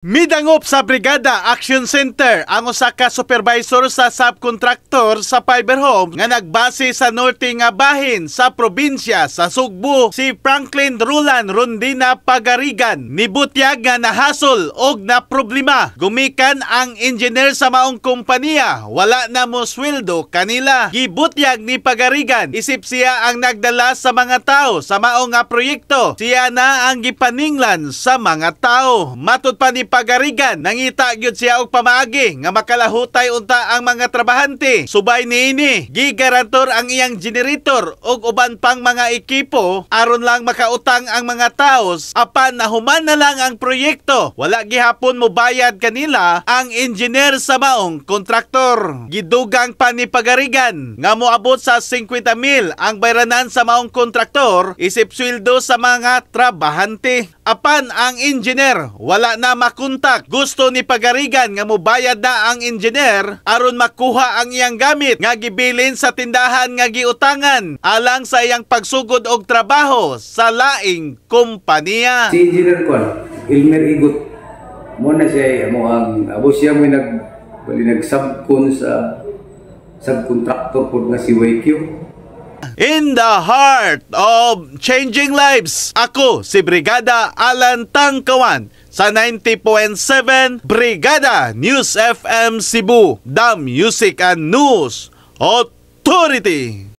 Midangop sa Brigada Action Center ang usa ka supervisor sa subcontractor sa fiber home nga nagbase sa norte nga bahin sa probinsya sa Sugbo, si Franklin Rulan Rondina Pagarigan. Nibutyag nga nahasol og na problema gumikan ang engineer sa maong kompanya, wala na mo sweldo kanila. Gibutyag ni Pagarigan, isip siya ang nagdala sa mga tao sa maong nga proyekto, siya na ang gipaninglan sa mga tao. Matud pa ni Pagarigan, nangita gyud siya og pamaagi nga makalahutay unta ang mga trabahante. Subay niini, gigarantor ang iyang generator ug uban pang mga ekipo aron lang makautang ang mga tao, apan nahuman na lang ang proyekto, wala gihapon mobayad kanila ang engineer sa maong kontraktor. Gidugang pa ni Pagarigan nga moabot sa 50,000 ang bayranan sa maong kontraktor isip sweldo sa mga trabahante. Apan ang engineer wala na makontak. Gusto ni Pagarigan nga mobayad na ang engineer aron makuha ang iyang gamit nga gibilin sa tindahan nga giutangan alang sa iyang pagsugod og trabaho sa laing kompanya. Si Engineer Kwan, Elmer Igot, mo na siya mo ang abo siya mo nag bali nag-subcon sa subcontractor po nga si YQ. In the heart of changing lives, ako si Brigada Alan Tangkawan sa 90.7 Brigada News FM Cebu, the Music and News Authority.